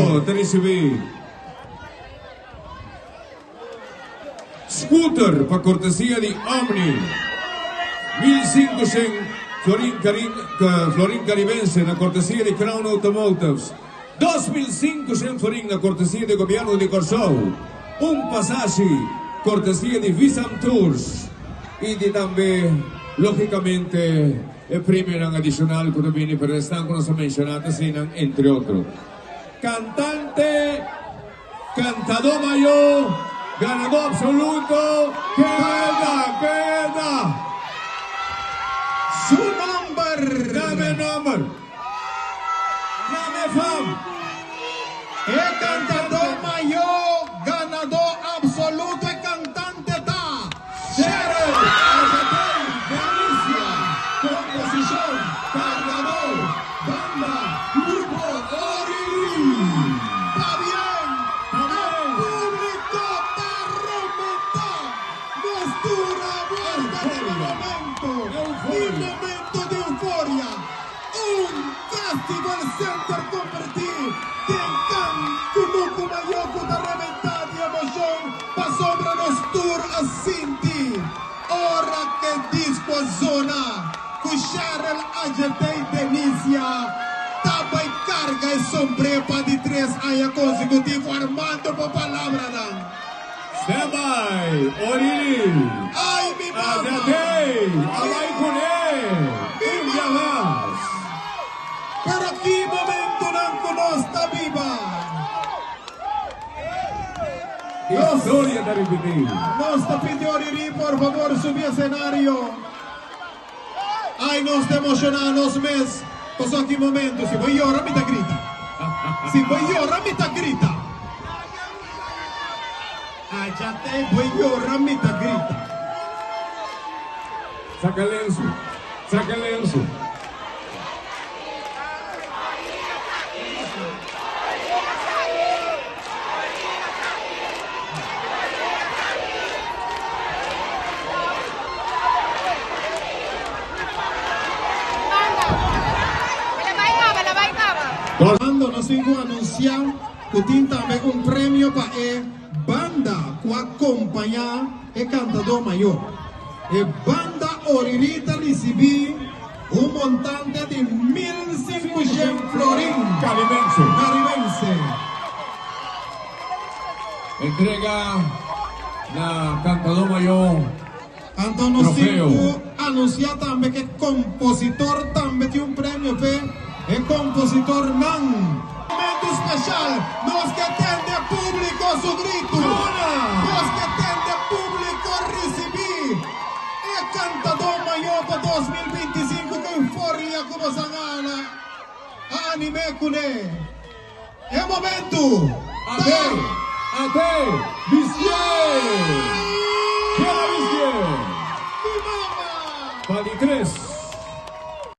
Grupo ta risibí scooter pa kortesia di Omni, 1500 florin florin karibense na kortesia di Crown Automotives, 2500 florin na kortesia di Gobièrnu di Kòrsou, un pasashi kortesia di Visam Tours i di tambe lógikamente E premionan adishonal ku ta bini pero esnan ku nos a menshoná ta eseinan entre otro, Kantante, Kantadó Mayó, Ganadó Apsoluto, Keda, Keda! Su nòmber! Dame nòmber! Dame fam! E Kantadó Mayó, Ganadó Apsoluto, e kantante ta. Cheryl Alcatel, Galicia, Composicion, Cargador, Banda, Grupo Oriri. Pabien! E publico ta rementa! Nos tur a warda riba momento y momento di euforia. Un Festival Center converti den can cunucu mayo cu ta rementa di emocion pasobra nos tur a sinti ora cu e disco a zona cu Cheryl Adjetey Denisia ta bay carga e sombre pa di tres aña consecutivo. Armando bo palabranan. Stand by, Oriri. Ay, mi mama. Adjetey a bay cune un bia mas. Pero ki momentonan cu nos ta biba. Historia ta ripiti. Nos ta pidi Oriri por favor subi escenario. Ay, nos ta emociona nos mes. Pasobra ki momento si bo yora mi ta grita. Si bo yora mi ta grita. Ajate bo yora mi ta grita. Saca lensu, saca lensu. Orlando nos tin cu anuncia cu tin tambe un premio pa e banda cu a compaña e cantador mayor. E banda Oriri ta ricibi un montante di 1500 florin Caribense. Caribense. Entrega na cantador mayor Anto nos tin trofeo. cu anuncia tambe cu e compositor tambe tin un premio p'e e compositornan. Momento special, nos ke tende publico su gritu. Zona! Nos ke tende publico ricibi e cantador mayor pa 2025 cu euforia cu boso a gana a anime cune. E momento Ate! ta. Ate! Bistié!